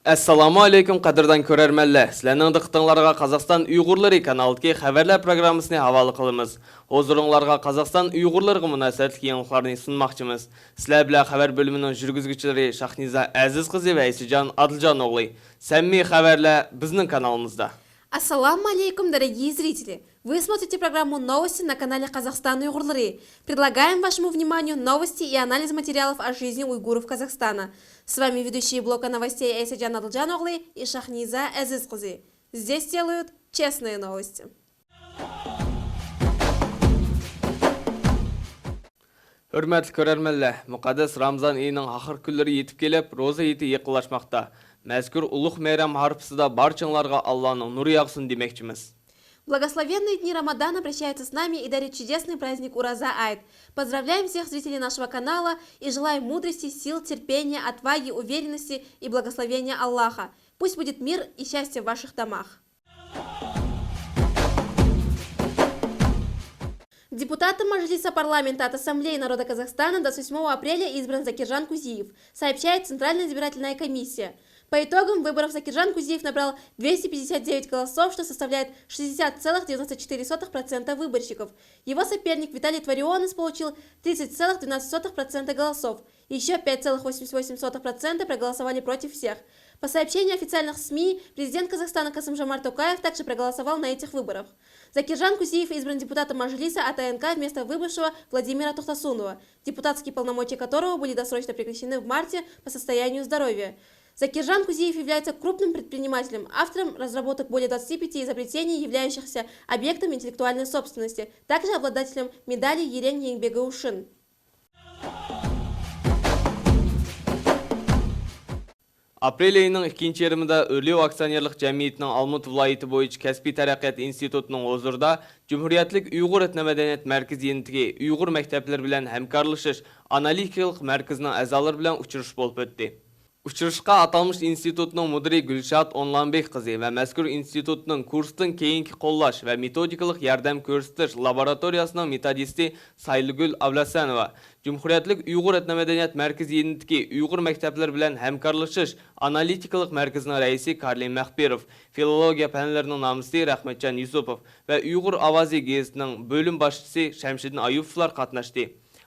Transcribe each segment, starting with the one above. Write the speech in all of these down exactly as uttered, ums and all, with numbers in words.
ئەسسالامۇ ئەلەيكۇم، قەدىردان كۆرەرمەنلەر! سىلەرنىڭ دىققىتىڭلارغا قازاقىستان ئۇيغۇرلىرى كانالىدىكى خەۋەرلەر پروگراممىسىنى ھاۋالە قىلىمىز. ھۇزۇرۇڭلارغا قازاقىستان ئۇيغۇرلىرىغا مۇناسىۋەتلىك يېڭىلىقلارنى سۇنماقچىمىز. سىلەر بىلەن خەۋەر بۆلۈمىنىڭ جۈرگۈزگۈچىلىرى شاھنىزا ئەزىز قىزى ۋە ئەيسىجان ئادىلجان ئوغلى. سەمىمىي خەۋەرلەر بىزنىڭ كانالىمىزدا. Ассаламу алейкум, дорогие зрители! Вы смотрите программу «Новости» на канале «Казахстан Уйгурлары». Предлагаем вашему вниманию новости и анализ материалов о жизни уйгуров Казахстана. С вами ведущие блока новостей Айсаджан Адлджаноглы и Шахниза Азиз кызы. Здесь делают честные новости. ھۆرمەتلىك كۆرەرمەنلەر، مۇقەددەس رامزان ئېيىنىڭ ئاخىرقى كۈنلىرى يېتىپ كېلىپ، روزا ھېيتى يېقىنلاشماقتا. مەزكۇر ئۇلۇغ مەيرام ھارپىسىدا بارچىڭلارغا ئاللانىڭ نۇرى ياغسۇن دېمەكچىمىز. Благословенные дни Рамадана прощаются с нами и дарят чудесный праздник Ураза Айт. Поздравляем всех зрителей нашего канала и желаем мудрости, сил, терпения, отваги, уверенности и благословения Аллаха. Пусть будет мир и счастье в ваших домах. Депутатом Мажилиса парламента от Ассамблеи народа Казахстана двадцать восьмого апреля избран Закиржан Кузиев, сообщает Центральная избирательная комиссия. По итогам выборов Закиржан Кузиев набрал двести пятьдесят девять голосов, что составляет шестьдесят целых девяносто четыре сотых процента выборщиков. Его соперник Виталий Творионес получил тридцать целых двенадцать сотых процента голосов. Ещё пять целых восемьдесят восемь сотых процента проголосовали против всех. По сообщению официальных СМИ, президент Казахстана Касым-Жомарт Токаев также проголосовал на этих выборах. Закиржан Кузиев избран депутатом Мажилиса от А Н К вместо выбывшего Владимира Тохтасунова, депутатские полномочия которого были досрочно прекращены в марте по состоянию здоровья. Закиржан Кузиев является крупным предпринимателем, автором разработок более двадцати пяти изобретений, являющихся объектом интеллектуальной собственности, также обладателем медали «Ерен еңбегі ушын». ئاپرېل ئېيىنىڭ ئىككىنچى يېرىمىدا ئۆرلۈك ئاكسىيونېرلىق جەمئىيىتىنىڭ ئالمۇتا ۋىلايىتى بويىچە كەسپىي تەرەققىيات ئىنستىتۇتىنىڭ ھۇزۇرىدا جۇمھۇرىيەتلىك ئۇيغۇر ئېتنومەدەنىيەت مەركىزى يېنىدىكى ئۇيغۇر مەكتەپلىرى بىلەن ھەمكارلىشىش ئانالىتىكىلىق مەركىزىنىڭ ئەزالىرى بىلەن ئۇچرىشىش بولۇپ ئۆتتى. ئۇچرىشىشقا ئاتالمىش ئىنستىتۇتنىڭ مۇدىرى گۈلشات ئونلانبېك قىزى ۋە مەزكۇر ئىنستىتۇتنىڭ كۇرستىن كېيىنكى قوللاش ۋە مېتودىكىلىق ياردەم كۆرسىتىش لابوراتورىيەسىنىڭ مېتودىستى سايلىگۈل ئابلەسەنوۋا، جۇمھۇرىيەتلىك ئۇيغۇر ئېتنومەدەنىيەت مەركىزى يېنىدىكى ئۇيغۇر مەكتەپلىرى بىلەن ھەمكارلىشىش ئانالىتىكىلىق مەركىزىنىڭ رەئىسى كارلىن مەخپىروف، فىلولوگىيە پەنلىرىنىڭ نامزىتى رەھمەتجان يۈسۈپوف ۋە ئۇيغۇر ئاۋازى گېزىتىنىڭ بۆلۈم باشلىقى شەمشىدىن ئايۇپوفلار قاتناشتى.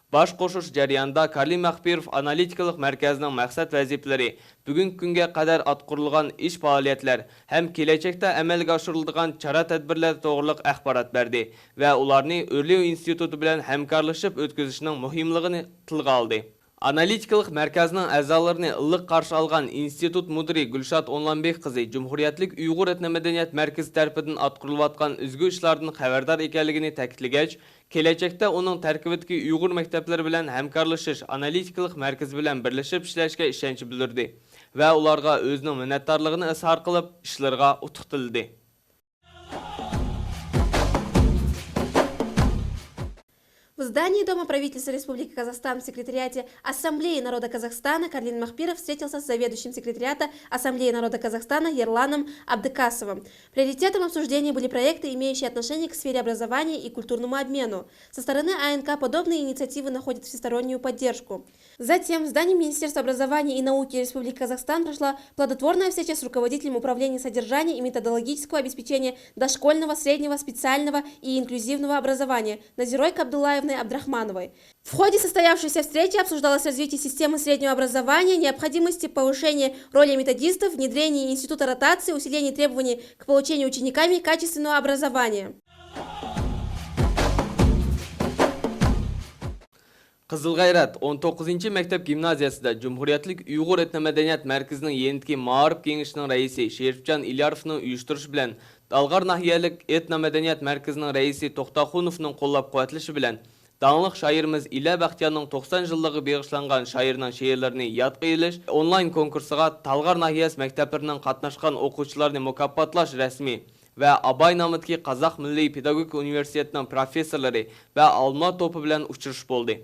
باش قوشۇش جەريانىدا كارلىن مەخپىروف ئانالىتىكىلىق مەركەزنىڭ مەقسەت ۋەزىپىلىرى، بۈگۈنكى كۈنگە قەدەر ئاتقۇرۇلغان ئىش پائالىيەتلەر ھەم كېلەچەكتە ئەمەلگە ئاشۇرۇلىدىغان چارە تەدبىرلەر توغرىلىق ئاخبارات بەردى ۋە ئۇلارنى ئۆرلۈك ئىنستىتۇتى بىلەن ھەمكارلىشىپ ئۆتكۈزۈشنىڭ مۇھىملىقىنى تىلغا ئالدى. ئانالىتىكىلىق مەركەزنىڭ ئەزالىرىنى ئىللىق قارشى ئالغان ئىنستىتۇت مۇدىرى گۈلشات ئونلانبېك قىزى جۇمھۇرىيەتلىك ئۇيغۇر ئېتنومەدەنىيەت مەركىزى تەرىپىدىن ئاتقۇرۇلۇۋاتقان ئىزگۈ ئىشلاردىن خەۋەردار ئىكەنلىكىنى تەكىتلىگەچ، كېلەچەكتە ئۇنىڭ تەركىبىدىكى ئۇيغۇر مەكتەپلىرى بىلەن ھەمكارلىشىش ئانالىتىكىلىق مەركىزى بىلەن بىرلىشىپ ئىشلەشكە ئىشەنچ بىلدۈردى ۋە ئۇلارغا ئۆزىنىڭ مىننەتدارلىقىنى ئىزھار قىلىپ، ئىشلىرىغا ئۇتۇق تىلىدى. В здании Дома правительства Республики Казахстан в секретариате Ассамблеи народа Казахстана Карлин Махпиров встретился с заведующим секретариата Ассамблеи народа Казахстана Ерланом Абдыкасовым. Приоритетом обсуждения были проекты, имеющие отношение к сфере образования и культурному обмену. Со стороны А Н К подобные инициативы находят всестороннюю поддержку. Затем в здании Министерства образования и науки Республики Казахстан прошла плодотворная встреча с руководителем управления содержания и методологического обеспечения дошкольного, среднего, специального и инклюзивного образования Назирой Кабдуллаевной Абдрахмановой. В ходе состоявшейся встречи обсуждалось развитие системы среднего образования, необходимости повышения роли методистов, внедрение института ротации, усиление требований к получению учениками качественного образования. قىزىل غەيرەت ئون توققۇزىنچى مەكتەپ گىمنازىيەسىدە جۇمھۇرىيەتلىك ئۇيغۇر ئېتنومەدەنىيەت مەركىزىنىڭ يېنىدىكى مائارىپ كېڭىشىنىڭ رەئىسى شېرىپجان ئىلياروفنىڭ ئۇيۇشتۇرۇشى بىلەن تالغار ناھىيەلىك ئېتنومەدەنىيەت مەركىزىنىڭ رەئىسى توختاخۇنوفنىڭ قوللاپ قۇۋۋەتلىشى بىلەن داڭلىق شائىرىمىز ئىلە بەختىيارنىڭ توقسان يىللىقىغا بېغىشلانغان شائىرنىڭ شېئىرلىرىنى يادقا ئېلىش ئونلاين كونكۇرسىغا تالغار ناھىيەسى مەكتەپلىرىنىڭ قاتناشقان ئوقۇغۇچىلارنى مۇكاپاتلاش رەسىمى ۋە ئاباي نامىدىكى قازاق مىللىي پېداگوگىكا ئۇنىۋېرسىتېتىنىڭ پروفېسسورلىرى ۋە ئالما توپى بىلەن ئۇچرىشىش بولدى.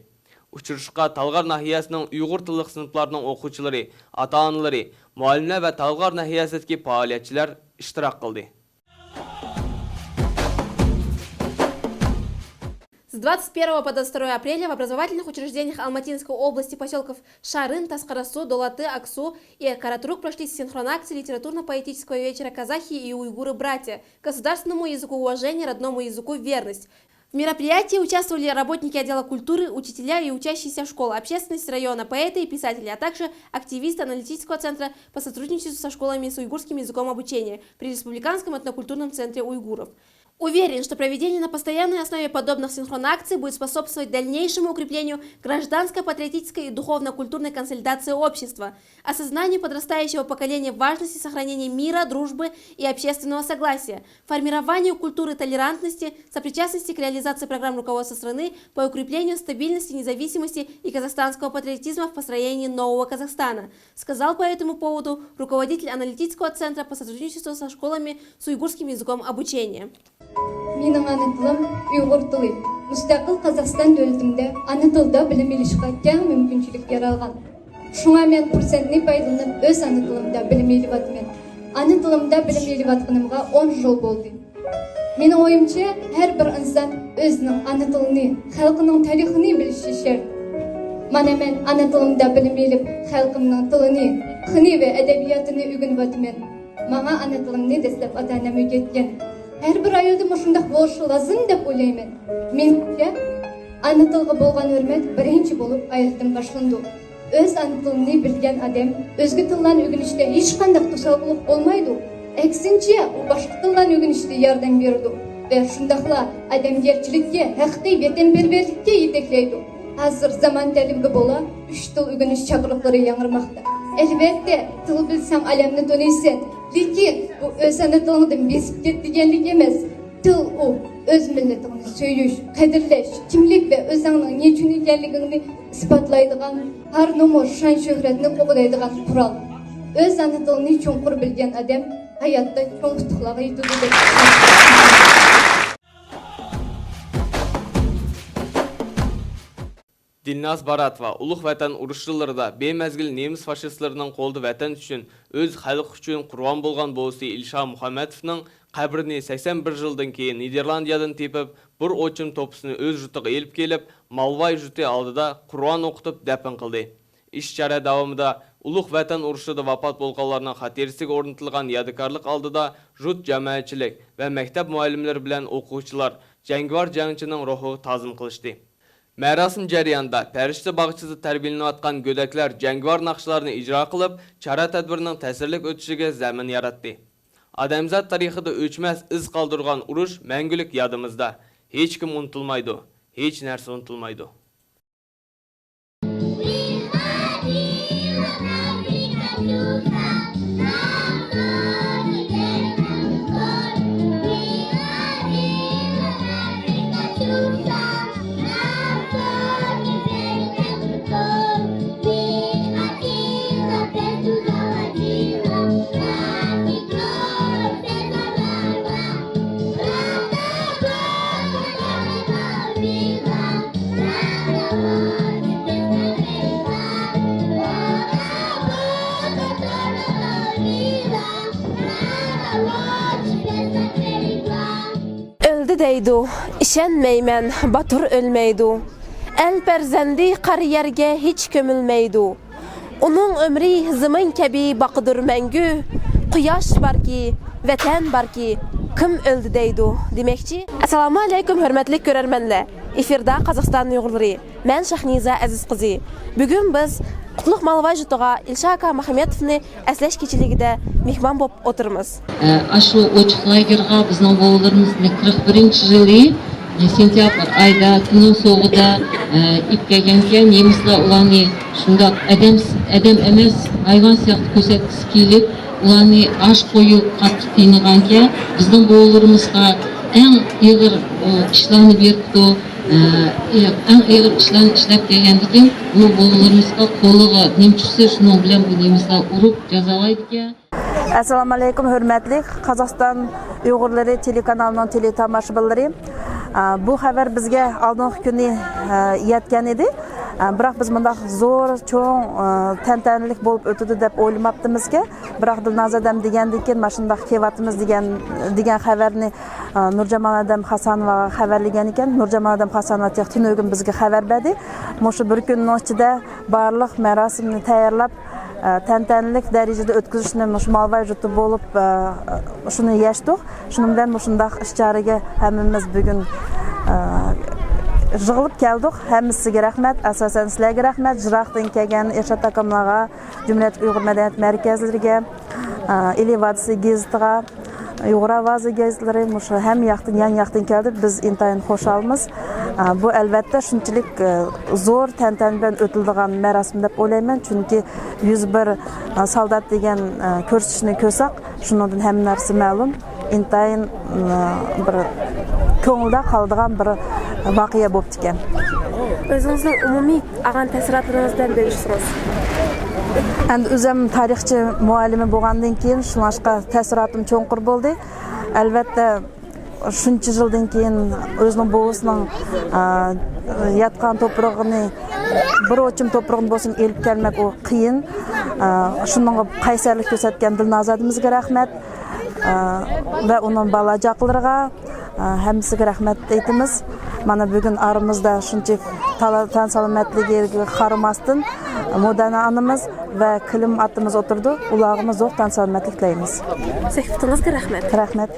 ئۇچرىشىشقا تالغار ناھىيەسىنىڭ ئۇيغۇر تىللىق سىنىپلارنىڭ ئوقۇغۇچىلىرى، ئاتا-ئانىلىرى، مۇئەللىملەر ۋە تالغار ناھىيەسىدىكى پائالىيەتچىلەر ئىشتىراك قىلدى. Двадцать первого по двадцать второе апреля в образовательных учреждениях Алматинской области поселков Шарын, Таскарасу, Долаты, Аксу и Каратрук прошли синхронакции литературно-поэтического вечера «Казахи и уйгуры братья», «Государственному языку уважение, родному языку верность». В мероприятии участвовали работники отдела культуры, учителя и учащиеся школ, общественность района, поэты и писатели, а также активисты аналитического центра по сотрудничеству со школами с уйгурским языком обучения при Республиканском этнокультурном центре уйгуров. Уверен, что проведение на постоянной основе подобных синхронакций будет способствовать дальнейшему укреплению гражданско-патриотической и духовно-культурной консолидации общества, осознанию подрастающего поколения важности сохранения мира, дружбы и общественного согласия, формированию культуры толерантности, сопричастности к реализации программ руководства страны по укреплению стабильности, независимости и казахстанского патриотизма в построении нового Казахстана, сказал по этому поводу руководитель аналитического центра по сотрудничеству со школами с уйгурским языком обучения. مېنىڭ ئانا تىلىم ئۇيغۇر تىلى. مۇستەقىل قازاقىستان دۆلىتىمدە ئانا تىلدا بىلىم ئېلىشقا كەڭ مۇمكىنچىلىك يارالغان. شۇڭا مەن پۇرسەتنى پايدىلىنىپ ئۆز ئانا تىلىمدا بىلىم ئېلىۋاتىمەن. ئانا تىلىمدا بىلىم ئېلىۋاتقىنىمغا ئون يىل بولدى. مېنىڭ ئويۇمچە، ھەر بىر ئىنسان ئۆزىنىڭ ئانا تىلىنى، خەلقىنىڭ تارىخىنى بىلىشى شەرت. مانا مەن ئانا تىلىمدا بىلىم ئېلىپ، خەلقىمنىڭ تىلىنى، خېنى ۋە ئەدەبىياتىنى ئۆگىنىۋاتىمەن. ماڭا ئانا تىلىمنى دەسلەپ ئاتا-ئانام ئۆگەتكەن. ھەر بىر ئائىلىدە مۇشۇنداق بولۇشى لازىم دەپ ئويلايمەن. مېنىڭچە، ئانا تىلغا بولغان ھۆرمەت بىرىنچى بولۇپ ئائىلىدىن باشلىنىدۇ. ئۆز ئانا تىلىنى بىلگەن ئادەم ئۆزگە تىللارنى ئۆگىنىشتە ھېچقانداق توسالغۇلۇق بولمايدۇ. ئەكسىنچە، ئۇ باشقا تىللارنى ئۆگىنىشتە ياردەم بېرىدۇ ۋە شۇنداقلا ئادەمگەرچىلىككە، ھەقىقىي ۋەتەنپەرۋەرلىككە يېتەكلەيدۇ. ھازىر زامان تەلىپىگە بولا ئۈچ تىل ئۆگىنىش چاقىرىقلىرى ياڭرىماقتا. ئەلۋەتتە، تىل بىلسەڭ ئالەمنى تونۇيسەن، لېكىن بۇ ئۆز ئانا تىلىڭدىن بېسىپ كەت دېگەنلىك ئەمەس. تىل ئۇ ئۆز مىللىتىڭنى سۆيۈش، قەدىرلەش، كىملىك ۋە ئۆزۈڭنىڭ نېچۈن ئىكەنلىكىڭنى ئىسپاتلايدىغان، ھار نومۇس، شان-شۆھرەتنى قوغدايدىغان قورال. ئۆز ئانا تىلىنى چوڭقۇر بىلگەن ئادەم ھاياتتا چوڭ ئۇتۇقلارغا يېتىدۇ دەپ ئىشىنىمەن. دىلناز باراتوۋا ئۇلۇغ ۋەتەن ئۇرۇشلىرىدا بىمەزگىل نېمىس فاشىستلىرىنىڭ قولىدا ۋەتەن ئۈچۈن، ئۆز خەلقى ئۈچۈن قۇربان بولغان بوۋىسى ئىلشا مۇھەممەتوۋنىڭ قەبرىنى سەكسەن بىر يىلدىن كېيىن نىدېرلاندىيەدىن تېپىپ، بىر ئوچۇم توپىسىنى ئۆز يۇرتىغا ئېلىپ كېلىپ، مالۋاي يۇرتى ئالدىدا قۇرئان ئوقۇتۇپ دەپنە قىلدى. ئىش-چارە داۋامىدا ئۇلۇغ ۋەتەن ئۇرۇشىدا ۋاپات بولغانلارنىڭ خاتىرىسىگە ئورنىتىلغان يادىكارلىق ئالدىدا يۇرت جامائەتچىلىك ۋە مەكتەپ مۇئەللىملىرى بىلەن ئوقۇغۇچىلار جەڭگىۋار جەڭچىنىڭ روھىغا تازىم قىلىشتى. مەراسىم جەريانىدا پەرىشتە باغچىسىدا تەربىيەلىنىۋاتقان گۆدەكلەر جەڭگىۋار ناخشىلارنى ئىجرا قىلىپ، چارە-تەدبىرنىڭ تەسىرلىك ئۆتۈشىگە زەمىن ياراتتى. ئادەمزات تارىخىدا ئۆچمەس ئىز قالدۇرغان ئۇرۇش مەڭگۈلۈك يادىمىزدا. ھېچكىم ئۇنتۇلمايدۇ، ھېچ نەرسە ئۇنتۇلمايدۇ. ئۆلدى دەيدۇ، ئىشەنمەيمەن، باتۇر ئۆلمەيدۇ. ئەل پەرزەندى قارا يەرگە ھېچ كۆمۈلمەيدۇ. ئۇنىڭ ئۆمرى زېمىن كەبى باقىدۇر مەڭگۈ. قۇياش باركى، ۋەتەن باركى، كىم ئۆلدى دەيدۇ دېمەكچى. ئەسسالامۇ ئەلەيكۇم، ھۆرمەتلىك كۆرەرمەنلەر! ئېفىردا قازاقىستان ئۇيغۇرلىرى. مەن شاھنىزا ئەزىز قىزى. بۈگۈن بىز قۇتلۇق مالۋاي جۇتىغا ئىلشا ئاكا ماخمۇتوفنى ئەسلەش كېچىلىكىدە مېھمان بولۇپ ئولتۇرىمىز. ئە، ئاشۇ ئوچۇق لاگېرغا بىزنىڭ بوۋىلىرىمىز قىرىق بىرىنچى يىلى، ئە، سېنتيابىر ئايدا، كۈننىڭ سوغۇقىدا، ئە، ئېلىپ كەلگەنكەن. نېمىسلەر ئۇلارنى شۇنداق ئادەم، ئادەم ئەمەس، ھايۋان سىياقتا كۆرسەتكۈسى كېلىپ، ئۇلارنى ئاش قويۇپ قاتتىق قىينىغانكەن. بىزنىڭ بوۋىلىرىمىزغا ئەڭ ئېغىر، ئۇ، ئىشلارنى بېرىپتۇ. ئە، ئەڭ ئېغىر ئىشلارنى ئىشلەپ كەلگەندىكىن، بۇ بوۋىلىرىمىزغا قولىغا نېمە چۈشسە، شۇنىڭ بىلەن بۇ نېمىسلەر ئۇرۇپ جازالايدىكەن. ئەسسالامۇئەلەيكۇم، ھۆرمەتلىك قازاقىستان ئۇيغۇرلىرى تېلېكانالىنىڭ تېلېتاماشىبىنلىرى. ئە، بۇ خەۋەر بىزگە ئالدىنقى كۈنى، ئە، يەتكەن ئىدى. ئە، بىراق بىز مۇنداق زور، چوڭ، ئە، تەنتەنىلىك بولۇپ ئۆتىدۇ دەپ ئويلىماپتىمىزكى. بىراق دىلنازەدەم دېگەندىن كېيىن، مانا شۇنداق كېلىۋاتىمىز دېگەن، دېگەن خەۋەرنى، ئە، نۇرجامال ئادەم خاسانوۋاغا خەۋەرلىگەن ئىكەن. نۇرجامال ئادەم خاسانوۋا تېخى تۈنۈگۈن بىزگە خەۋەر بەردى. مۇشۇ بىر كۈننىڭ ئىچىدە بارلىق مەراسىمنى تەييارلاپ، ئە، تەنتەنىلىك دەرىجىدە ئۆتكۈزۈشنى مۇشۇ مالۋاي جۇتى بولۇپ، ئە، شۇنى يەشتۇق. شۇنىڭ بىلەن مۇشۇنداق ئىش چارىگە ھەممىمىز بۈگۈن، ئە، يىغىلىپ كەلدۇق. ھەممىسىگە رەھمەت، ئاساسەن سىلەرگە رەھمەت، يىراقتىن كەلگەن ئىرشات ئاكاملارغا، جۇمھۇرىيەتلىك ئۇيغۇر مەدەنىيەت مەركەزلىرىگە، ئە، ئىلى ۋادىسى گېزىتىغا، ئۇيغۇر ئاۋازى گېزىتلىرى، مۇشۇ ھەممە ياقتىن، يان ياقتىن كەلدى. بىز ئىنتايىن خۇشالمىز. ئە، بۇ، ئەلۋەتتە، شۇنچىلىك، ئە، زور تەنتەنە بىلەن ئۆتۈلىدىغان مەراسىم دەپ ئويلايمەن، چۈنكى يۈز بىر، ئە، سالدات دېگەن، ئە، كۆرسىتىشنى كۆرسەك، شۇنىڭدىن ھەممە نەرسە مەلۇم. ئىنتايىن، ئە، بىر كۆڭۈلدە قالىدىغان بىر ۋەقە بوپتىكەن. ئۆزىڭىزنىڭ ئومۇمىي ئالغان تەسىراتلىرىڭىز بىلەن بۆلۈشسىڭىز. ئەمدى ئۆزۈم تارىخچى مۇئەللىمى بولغاندىن كېيىن، شۇڭلاشقا تەسىراتىم چوڭقۇر بولدى. ئەلۋەتتە، شۇنچە يىلدىن كېيىن ئۆزىنىڭ بوۋىسىنىڭ، ئە، ياتقان توپرىقىنى، بىر ئوچۇم توپرىقىنى بولسىمۇ ئېلىپ كەلمەك ئۇ قىيىن. ئە، شۇنىڭغا قەيسەرلىك كۆرسەتكەن دىلنازادىمىزگە رەھمەت، ئە، ۋە ئۇنىڭ بالا-چاقىلىرىغا، ئە، ھەممىسىگە رەھمەت ئېيتىمىز. مانا بۈگۈن ئارىمىزدا شۇنچە تالا-، تەن سالامەتلىكىگە قارىماستىن، مۇدانا ئانىمىز ۋە كىلىم ئاتىمىز ئولتۇرىدۇ. ئۇلارغىمۇ زور تەن سالامەتلىك تىلەيمىز. سۆھبىتىڭىزگە رەھمەت. رەھمەت.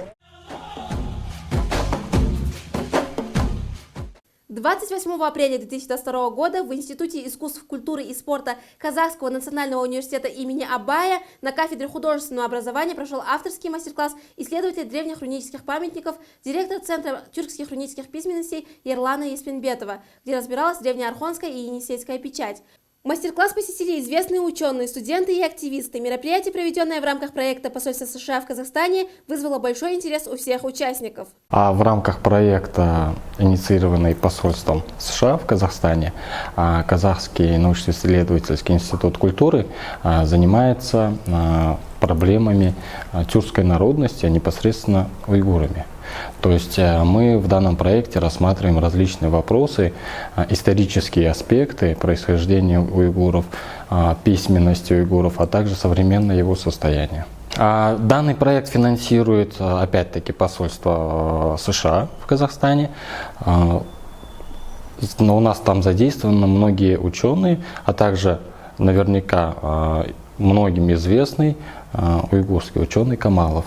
Двадцать восьмого апреля две тысячи двадцать второго года в Институте искусств, культуры и спорта Казахского национального университета имени Абая на кафедре художественного образования прошёл авторский мастер-класс исследователя древних рунических памятников, директора Центра тюркских рунических письменностей Ерлана Еспенбетова, где разбиралась древнеархонская и енисейская печать. Мастер-класс посетили известные учёные, студенты и активисты. Мероприятие, проведённое в рамках проекта посольства С Ш А в Казахстане, вызвало большой интерес у всех участников. А в рамках проекта, инициированный посольством С Ш А в Казахстане, а, Казахский научно-исследовательский институт культуры, а, занимается, а, проблемами, а, тюркской народности, а непосредственно уйгурами. То есть, э, мы в данном проекте рассматриваем различные вопросы, а, исторические аспекты происхождения уйгуров, а, письменности уйгуров, а также современное его состояние. А, данный проект финансирует, а, опять-таки, посольство, э, С Ш А в Казахстане. А, с-, но у нас там задействованы многие учёные, а также наверняка, а, многим известный, а, уйгурский учёный Камалов.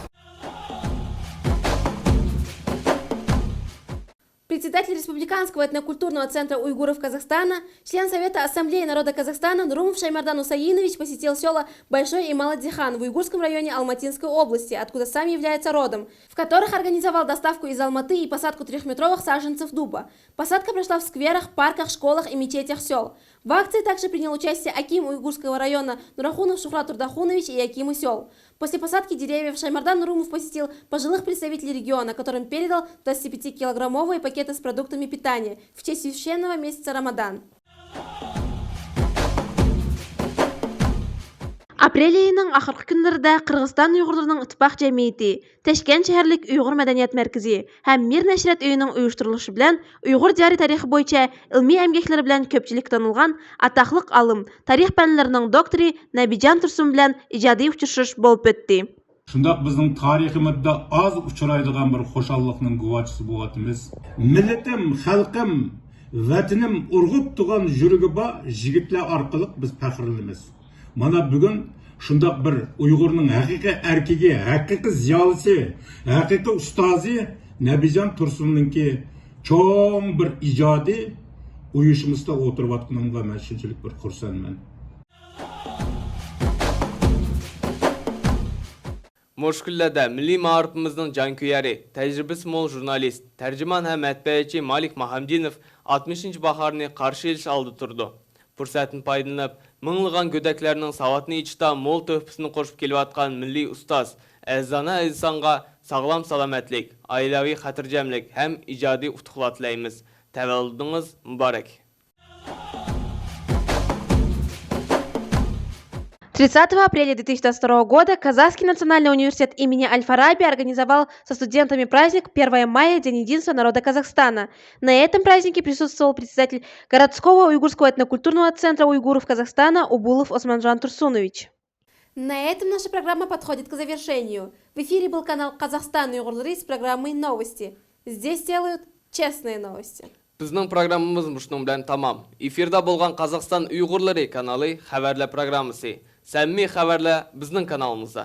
Председатель Республиканского этнокультурного центра уйгуров Казахстана, член Совета Ассамблеи народа Казахстана Нурумов Шаймардан Усаинович посетил сёла Большой и Малый Дихан в Уйгурском районе Алматинской области, откуда сам является родом, в которых организовал доставку из Алматы и посадку трёхметровых саженцев дуба. Посадка прошла в скверах, парках, школах и мечетях сёл. В акции также принял участие аким Уйгурского района Нурахунов Шухрат Турдахунович и акимы сёл. После посадки деревьев Шаймардан Нурумов посетил пожилых представителей региона, которым передал двадцатипятикилограммовые пакеты с продуктами питания в честь священного месяца Рамадан. ئاپرېل ئېيىنىڭ ئاخىرقى كۈنلىرىدە قىرغىزىستان ئۇيغۇرلىرىنىڭ ئىتتىپاق جەمئىيىتى، تەشكەنت شەھەرلىك ئۇيغۇر مەدەنىيەت مەركىزى ھەم مىر نەشرىيات ئۆيىنىڭ ئۇيۇشتۇرۇلۇشى بىلەن ئۇيغۇر دىيارى تارىخى بويىچە ئىلمىي ئەمگەكلىرى بىلەن كۆپچىلىككە تونۇلغان ئاتاقلىق ئالىم، تارىخ پەنلىرىنىڭ دوكتورى نەبىجان تۇرسۇن بىلەن ئىجادىي ئۇچرىشىش بولۇپ ئۆتتى. شۇنداق بىزنىڭ تارىخىمىزدا ئاز ئۇچرايدىغان بىر خۇشاللىقنىڭ گۇۋاھچىسى بولۇۋاتىمىز. مىللىتىم، خەلقىم، ۋەتىنىم ئۇرغۇپ تۇغان يۈرىكى بار يىگىتلەر ئارقىلىق بىز پەخىرلىنىمىز. مانا بۈگۈن شۇنداق بىر ئۇيغۇرنىڭ ھەقىقىي ئەركىكى، ھەقىقىي زىيالىيسى، ھەقىقىي ئۇستازى نەبىجان تۇرسۇننىڭكى چوڭ بىر ئىجادىي ئۇيۇشمىسىدا ئولتۇرۇۋاتقىنىمغا مەن شۇنچىلىك بىر خۇرسەنمەن. مۇشۇ كۈنلەردە مىللىي مائارىپىمىزنىڭ جانكۆيەرى، تەجرىبىسى مول ژۇرنالىست، تەرجىمان ھەم مەتبەئەچى مالىك ماھامدىنوف ئاتمىشىنچى باھارنى قارشى ئېلىش ئالدىدا تۇرىدۇ. پۇرسەتتىن پايدىلىنىپ، مىڭلىغان گۆدەكلەرنىڭ ساۋاتنى ئېچىشتا مول تۆھپىسىنى قوشۇپ كېلىۋاتقان مىللىي ئۇستاز، ئەزىزانە ئەزىزخانغا ساغلام سالامەتلىك، ئائىلەۋى خاتىرجەملىك ھەم ئىجادىي ئۇتۇقلار تىلەيمىز. تەۋەللۇدىڭىز مۇبارەك! Тридцатого апреля две тысячи двадцать второго года Казахский национальный университет имени Аль-Фараби организовал со студентами праздник «Первое мая — День единства народа Казахстана». На этом празднике присутствовал председатель городского уйгурского этнокультурного центра уйгуров Казахстана Убулов Османжан Турсунович. На этом наша программа подходит к завершению. В эфире был канал «Казахстан уйгурлары» с программой «Новости». Здесь делают честные новости. بىزنىڭ پروگراممىمىز مۇشۇنىڭ بىلەن تامام. ئېفىردا بولغان قازاقىستان ئۇيغۇرلىرى كانالى خەۋەرلەر پروگراممىسى. سەمىمىي خەۋەرلەر بىزنىڭ كانالىمىزدا.